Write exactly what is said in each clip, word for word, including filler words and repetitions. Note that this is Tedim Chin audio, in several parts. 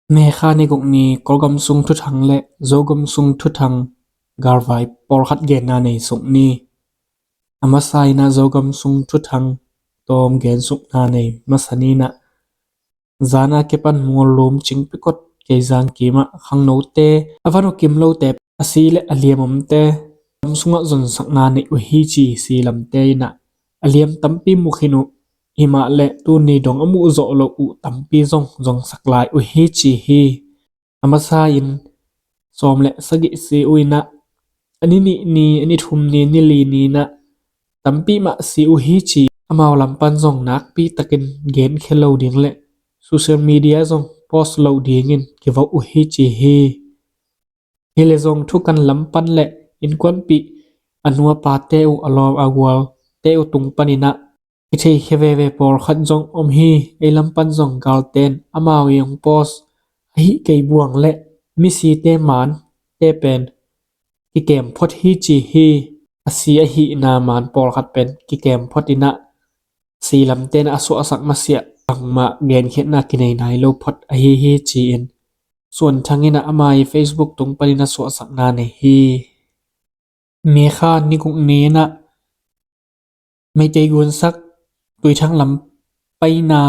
Mekha ni guk ni Kawlgam sung thuthang le Zogam sung thuthang galvai pawlkhat genna nei suk ni. A masa in ah Zogam sung thuthang tawm gen sukna nei masa ni in ah, zan a kipan Muallum, Cingpikot, Keizang kim ah khangnote, a van uh kim lote, a si le a liam omte gam sungah zonsakna nei uh hi ci hi. Si lamte in ah a liam tampi mu khin uh, himah le tuni dong a muh zawh loh uh tampi zong zonsak lai uh hi ci hi. A masa in sawm le sagih si uh in ah, a ni nih ni, a ni thum ni, ni li ni in ah tampi mah si uh hi ci. Amau lam pan zong nakpi takin genkhia lo ding le social media zong post lo dingin kivo uh hi ci hi. Hi le zong thukan lam pan le innkuanpih, a nu a pate uh, a lawm a gualte uh tung panin ah kitheikhia veve pawlkhat zong om hi. Ei lam pan zong galten amau i hong post ahi kei buang le misite mante pen kikem phot hi ci hi. A si ahihna man pawlkhat pen kikem phot in ah, si lamte in ah a suahsak masiah bangmah genkhiatna kinei nai lo phot ahi hi ci-in, Suan Thang in ah ama i Facebook tung panin a suahsakna nei hi. Mekha ni guk ni in ah Meitei gunsak Tuithang lam paina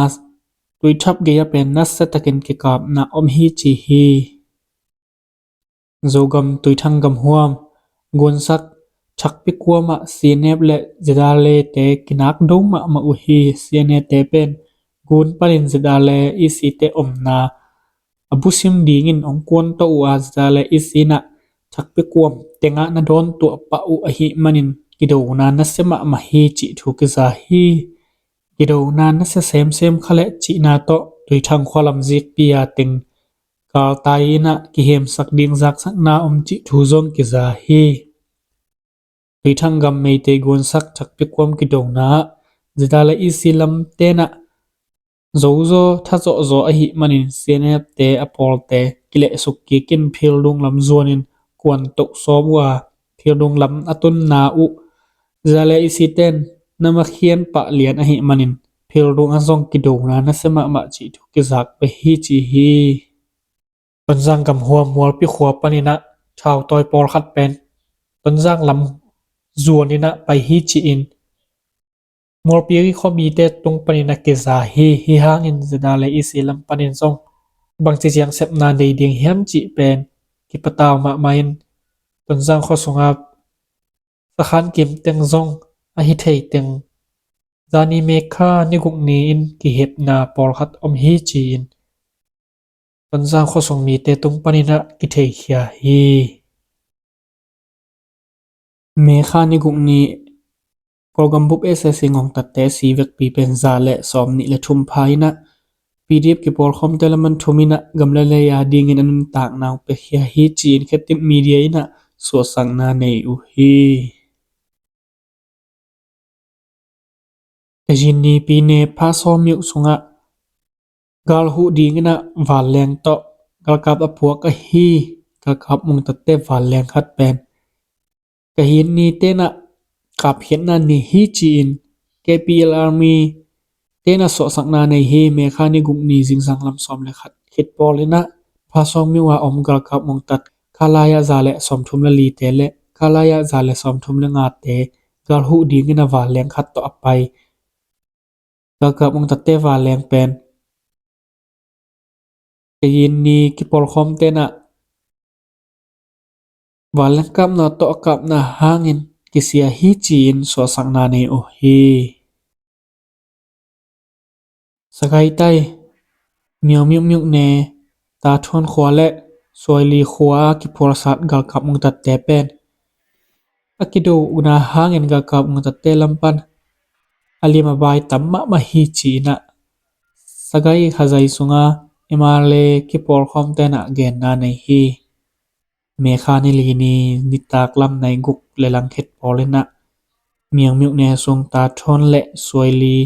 Tuithap gei ah pen nasia takin kikapna om hi ci hi. Zogam Tuithang gamhuam gunsak Thakpi kuam ah C N F le ZRA te kinak do mahmah uh hi. C N F te pen gun panin ZRA EC te omna a busim dingin hong kuan to uh a, ZRA EC in ah Thakpi kuam tengah na dawn tuah pah uh ahih manin kidona nasia mahmah hi cih thu kiza hi. Kidona nasia semsem kha le cihna tawh Tuithang khua lam zikpi a teng galtai in ah kihemsak ding zaksakna om cih thu zong kiza hi. Tuithang gam Meitei gunsak Thakpi kuam kidona ah ZRA EC lamte in ah zozaw thazawhzaw ahih manin C N F te a pawlte kilehsuk kik in Phildung lam zuanin kuan toh sawm uh a, Phildung lam a tunna uh ZRA EC ten na makhian pah lian ahih manin Phildung ah zong kidona nasia mahmah cih thu kizak pah hi ci hi. Tonzang gamhuam Mualpi khua panin ah thautawi pawlkhat pen Tonzang lam zuanin ah pai hi ci-in Mualpi khuamite tung panin ah kiza hi. Hi hangin ZRA EC lam panin zong bangci ciang sepna nei ding hiam cih pen kipatau mahmah in, Tonzang khua sunga sakhan kim teng zong ahi thei teng zani Mekha ni guk ni in kihepna pawlkhat om hi ci-in Tonzang khua sung mite tung panin ah kitheikhia hi. Mekha ni guk ni Kawlgam bup S A C ngongtatte si vekpi pen za le sawm nih le thum pha in ah P D F kipawlkhawmte lam pan thum in ah gam le lei a dingin a nuntakna hong piakhia hi ci-in Khetin Media in ah suahsakna nei uh hi. Kajin ni Pyine pha sawm miuh sungah gal huh dingin ah vanleng tawh galkap a puak ahi galkap mongtatte vanleng khat pen Kajin ni ten ah kapkhiatna ni hi ci-in K P L Army ten ah suahsakna nei hi. Mekha ni guk ni zingsang lam sawm le khat khit pawl in ah pha sawm miuh a om galkap mongtat Khalaya za le sawm thum le lite le Khalaya za le sawm thum le ngate gal huh dingin a vanleng khat tawh a pai galkap mongtatte vanleng pen Kajin ni kipawlkhawmte in ah vanleng kapna tawh a kapna hangin kisia hi ci-in suahsakna nei uh hi. Sagaitai, Miau Miuk Miuk ne, Tathuan khua le Suaili khua a kiphualsat galkap mongtatte pen a kidona hangin galkap mongtatte lam pan a liam a bai tam mahmah hi ci-in ah Sagai Hazai sunga M L A kipawlkhawmte in ah genna nei hi. Mekha ni li ni nitak lam nai guk le lang khit pawl in ah Miau Miuk ne sung Tathuan le Suaili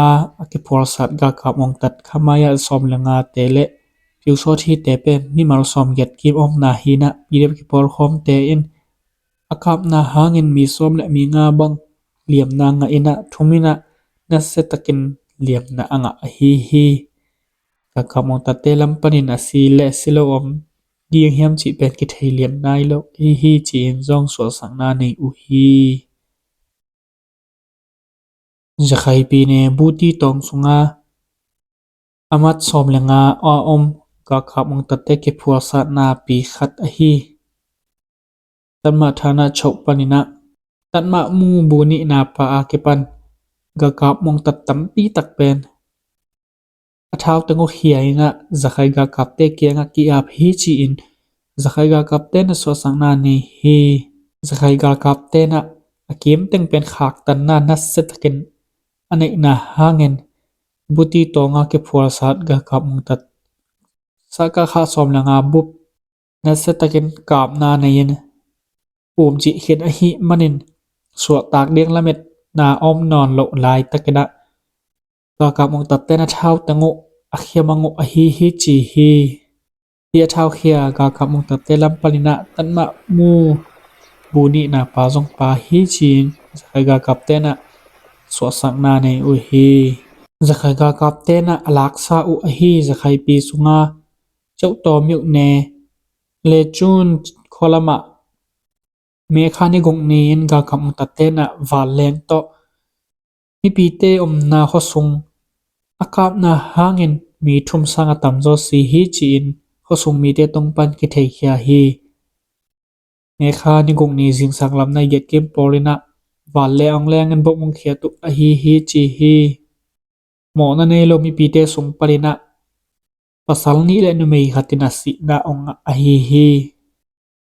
a a kiphualsat galkap mongtat Khalaya sawm le ngate le Pyusawthite pen mimal sawm giat kim omna hi in ah P D F kipawlkhawmte in a kapna hangin mi sawm le mi nga bang liamna ngah in ah thum in ah nasia takin liamna a ngah ahi hi. Galkap mongtatte lam panin a si le a si lo om ding hiam cih pen kithei lian nai lo hi hi ci-in zong suahsakna nei uh hi. Zakhaipine Buti tawng sunga a mat sawm le nga a om galkap mongtatte kiphualsatna pi khat ahi. Tatmah thana choh paninah tatmah mu bu nihna pa a kipan galkap mongtat tampi tak pen a thau teng uh khia inah Zakhai galkapte kiangah ki-ap hi ci-in Zakhai galkapte na suahsakna nei hi. Zakhai galkapte nah a kim teng pen khaktanna nasia takin a neihna hangin Buti tawnga kiphualsat galkap mongtat saka kha sawm le nga bup nasia takin kapna nei-in um cih khin ahih manin suahtak ding lametna om nawn loh laitakinah galkap mongtatte na thau teng uh a khia mang uh ahi hi ci hi. Hi a thau khia galkap mongtatte lam paninah tatmah mu bu nihna pa zong pa hi ci-in Zakhai galkapte nah suahsakna nei uh hi. Zakhai galkapte nah a laksa uh ahi Zakhaipi sunga Ceuhtaw miuhne le cun khualamah Mekha ni guk ni-in galkap mongtatte nah vanleng tawh mipite omna khuasung a kapna hangin mi thum sang a tamzaw si hi ci-in khuasung mite tungpan kitheikhia hi. Mekha ni guk ni zingsang lam nai giat kim pawl inah vanleng ong lengin bom ong khiat uh ahi hi ci hi. Mawhna nei lo mipite sung paninah pasal nih le numei khatin a sihna ong ngah ahi hi.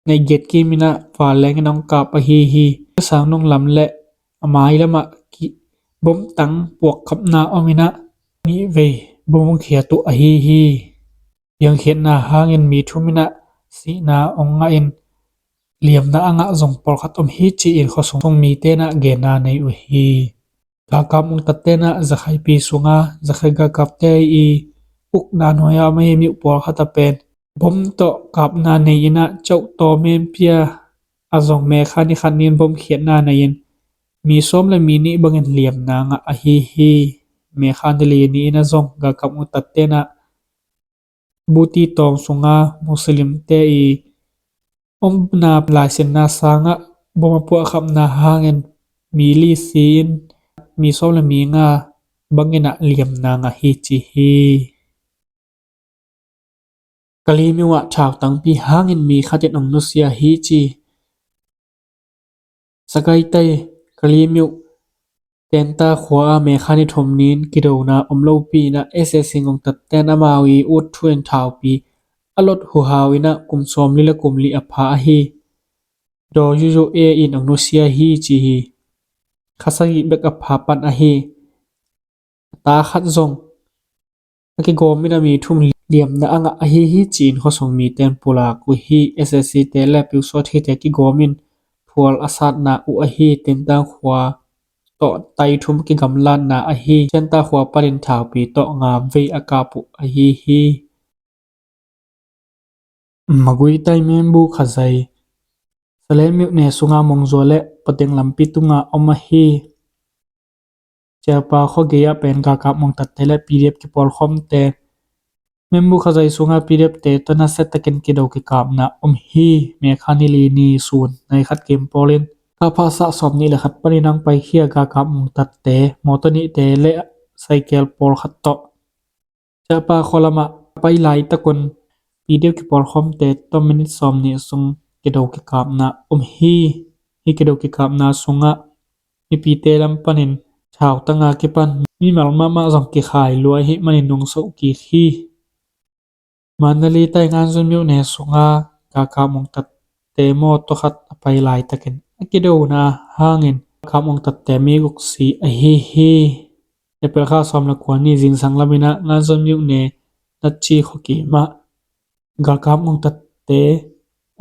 Nai giat kim inah vanleng in ong kap ahi hi. Sang nung lam le a mai lamah kibomtang puakkhapna om inah nih vei bom ong khiat uh ahi hi. Piangkhiatna hangin mi thum inah sihna ong ngah in liamna a ngah zong pawlkhat om hi ci-in khuasung mite nah genna nei uh hi. Galkap mongtatte nah Zakhaipi sunga Zakhai galkapte i ukna nuai-ah om ahi miuh pawlkhat a pen bom tawh kapna nei inah Ceuhtaw menpia a zong Mekha ni khat ni-in bom khiatna nei-in mi sawm le mi nih bangin liamna ngah ahi hi. Mekha ni li ni-in a zong galkap mongtatte nah Buti tawng sunga Muslimte i omna laisinna sangah bom a puahkhapna hangin mi li si-in mi sawm le mi nga bangin ah liamna ngah hi ci hi. Kali miuh ah thautangpi hangin mi khatin ong nusia hi ci. Sagaing tai Kali miuh Tenta khua ah Mekha ni thum ni-in kidona om lopi inah S A C ngongtatten amau i ut thu in thaupi a lot huhau inah kum sawmli le kum li a pha ahi Daw Yuyu A in ong nusia hi ci hi. Kha sagih bek a pha pan ahi. A ta khat zong a kigawm inah mi thum liamna a ngah ahi hi ci-in khuasung miten pulak uh hi. S A C te le pilsuathite kigawm in phual a satna uh ahi. Tintang khua tawh tai thum kigamlatna ahi. Tenta khua panin thaupi tawh nga vei a kap uh ahi hi. Magui tai membu khazai Salen miuhne sunga Mongzua le Pateng lampi tunga om ahi. Ciapa khuagei ah pen galkap mongtatte le P D F kipawlkhawmte membu khazai sunga P D F te tawh nasia takin kido kikapna om hi. Mekha ni li ni sun nai khat kim pawlin kha phasah sawm nih le khat panin ang paikhia galkap mongtatte mawtaw nihte le saikel pawlkhat tawh Ciapa khualamah a pai laitakun P D F kipawlkhawmte tawh minit sawm nih sung kido kikapna om hi. Hi kido kikapna sungah mipite lam panin thautanga kipan mimal mahmah zong kikhai lua ahih manin nungsoh kik hi. Mandalay tai Nganzun miuhne sunga galkap mongtat te mawtaw khat a pai laitakin a kidona hangin galkap mongtatte mi guk si ahi hi. April kha sawm le kua ni zingsang laminah Nganzon miuhne Natchi khuakimah galkap mongtatte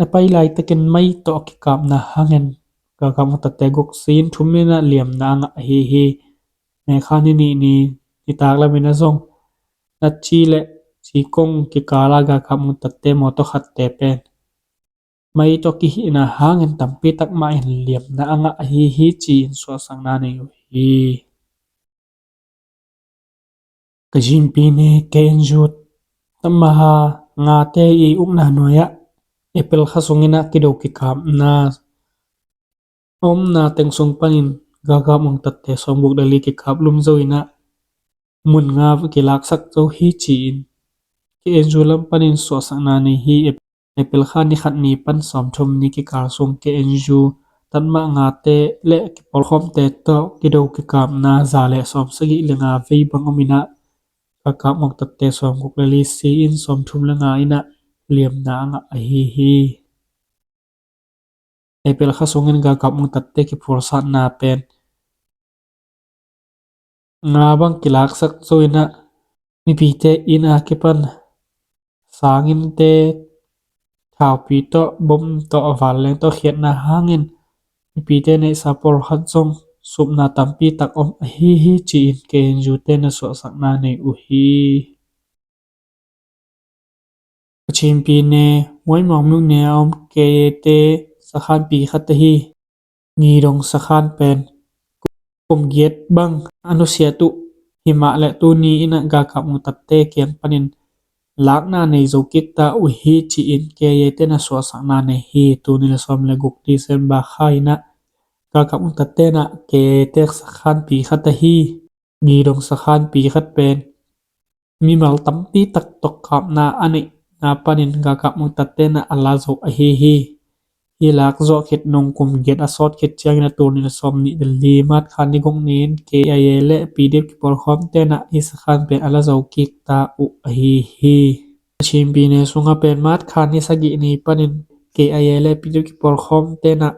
a pai laitakin mai tawh a kikapna hangin galkap mongtatte guk si in thum inah liamna a ngah ahi hi. Mekha ni nih ni nitak laminah zong Natchi le Cikong kikala galkap mongtatte mawtaw khatte pen mai tawh kihihna hangin tampi tak mah in liamna a ngah ahi hi ci-in suahsakna nei uh hi. Ka zinpi ne K N U Tamaha ngate i ukna nuai-ah April kha sungin ah kido kikapna omna teng sung panin galkap ungtatte sawmguk le li kikap lum zo in ah mun nga kilaksak zo hi ci-in K N U lam panin suahsakna nei hi. April kha ni khat ni pan sawmthum ni kikal sung K N U tatmah ngate le kipawlkhawmte tawh kido kikapna za le sawmsagih le nga vei bang om in ah galkap ungtatte sawmguk le li si in sawmthum le nga in ah liamna a ngah ahi hi. April kha sungin galkap ungtatte kiphualsatna pen nga bang kilaksak zo in ah mipite inn a kipan sanginte thaupi tawh, bom tawh, vanleng tawh khiatna hangin mipite neihsa pawlkhat zong supna tampi tak om ahi hi ci-in K N U te na suahsakna nei uh hi. Kachin pi ne Muaimong myone a om K A te sakhanpi khat ahi Ngidong sakhan pen kum giat bang a nusiat uh himah le tuni in ah galkap ungtatte kiang panin lakna nei zo kik ta uh hi ci-in K A te na suahsakna nei hi. Tul nih le sawm le guk December kha in ah galkap ungtatte na K A te sakhanpi khat ahi Ngidong sakhanpi khat pen mimal tampi tak tawh kapna a neihna panin galkap ungtatte na a la zo ahi hi. Hi lak zawh khit nung kum giat a sawt khit ciangin a tul nih le sawm nih le li March kha ni guk ni-in K I A le P D F kipawlkhawmte na hi sakhan pen a la zo kik ta uh ahi hi. Kachin pi ne sungah pen March kha ni sagih ni panin K I A le P D F kipawlkhawmte na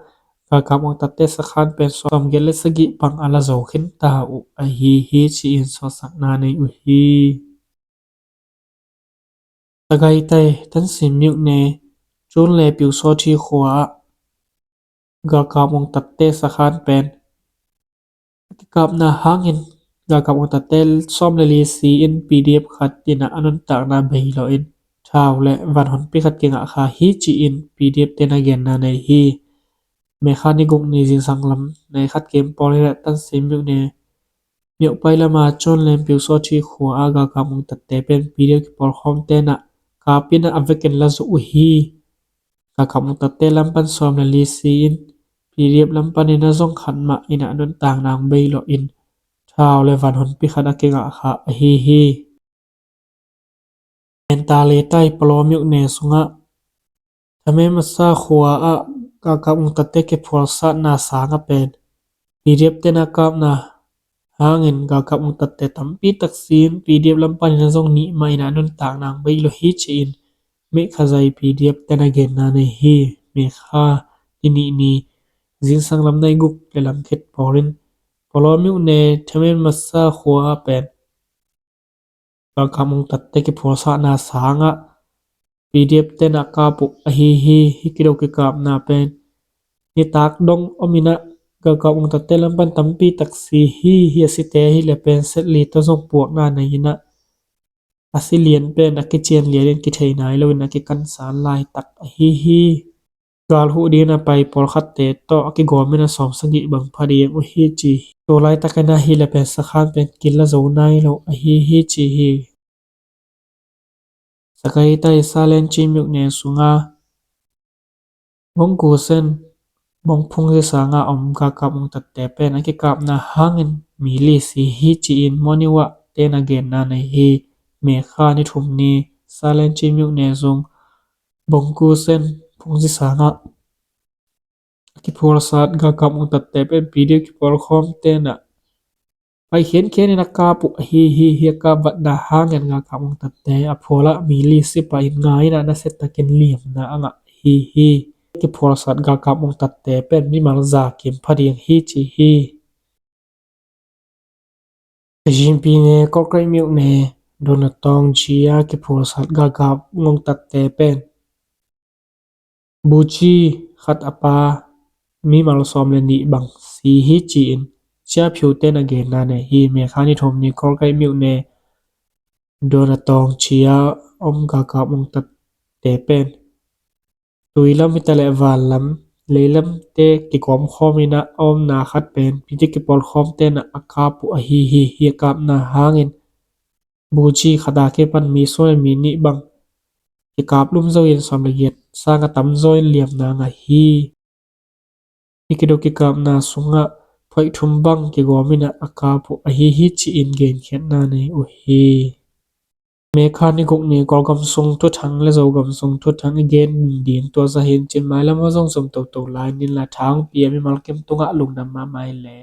galkap ungtatte sakhan pen sawmgiat le sagih bang a la zo khin ta uh ahi hi ci-in suahsakna nei uh hi. Sagaing tai Tansin myone Chun le Pyusawthi khua ah galkap ungtatte sakhan pen a kikapna hangin galkap ungtatte sawm le li si in P D F khat in ah a nuntakna bei lawhin thau le van honpi khat kingah kha hi ci-in P D F te na genna nei hi. May kha ni guk ni zingsang lam nai khat kem pawl in ah Tansin myone myopai lama Chun le Pyusawthi khua a galkap ungtatte pen P D F kipawlkhawmte na kap in ah a vekin la zo uh hi. Galkap ungtatte lam pan sawm le li si in P D F lam panin a zong khat mah in ah nuntakna bei lawhin thau le van honpi khat a kingah kha ahi hi. Entalee tai Palaw myone sungah Thamen Masa khua ah galkap ungtatte kiphualsatna sangah pen P D F te na kapna hangin galkap ungtatte tampi tak si in P D F lam panin a zong nih mah in ah nuntakna bei lo hi ci-in May kha zai P D F te na genna nei hi. May kha ni nih ni zingsang lam nai guk le lam khit pawlin Palaw myone Thamen Masa khua ah pen galkap ungtatte kiphualsatna sangah P D F te na kap uh ahi hi. Hi kido kikapna pen nitak dong om in ah galkap ungtatte lam pan tampi tak si hi. Hi a site hi le pen set li tawh zong puakna nei in ah a si lian pen a kician lian in kithei nai loin a kikansan laitak ahi hi. Gal huh dingin a pai pawlkhatte tawh a kigawm in a sawmsagih bang pha ding uh hi ci hi. Tua laitakin a hi le pen sakhan pen kila zo nai lo ahi hi ci hi. Sagaing tai Salenchi myone sungah Bongkusen Bongphungzi sangah om galkap ungtatte pen a kikapna hangin mi li si hi ci-in Moniwa te na genna nei hi. May kha ni thum ni Salenchi myone sung Bongkusen Phungzi sangah a kiphualsat galkap ungtatte pen P D F kipawlkhawmte na pai khiankhian in a kap uh ahi hi. Hi a kap vatna hangin galkap ungtatte a phualah mi li si pah in ngai in ah nasiatakin liamna a ngah ahi hi. Kiphualsat galkap ungtatte pen mimal za kim pha ding hi ci hi. Kachin pi ne Kawlkreik myone Dona Tawng ci a kiphualsat galkap ungtatte pen Buci khat a pa mimal sawm le nih bang si hi ci-in Cia Phiu te na genna nei hi. May kha ni thum ni Kawlkreik myone Dona Tawng ci a om galkap ungtatte pen tui lam hi ta le van lam lei lamte kikawmkhawm in ah a omna khat pen P D F kipawlkhawmte na a kap uh ahi hi. Hi a kapna hangin Buci khat a kipan mi sawm le mi nih bang kikap lum zo in sawm le giat sang a tamzaw in liamna ngah hi. Hih kidop kikapna sungah phoih thum bang kigawm in a kap uh ahi hi ci-in genkhiatna nei uh hi. May kha ni guk ni Kawlgam sung thuthang le Zogam sung thuthang i gen ding tua za hi in cin, mailam aw zong zom toto lai ni in la, tha hong pia mimal kim tungah lungdam mahmah hi le.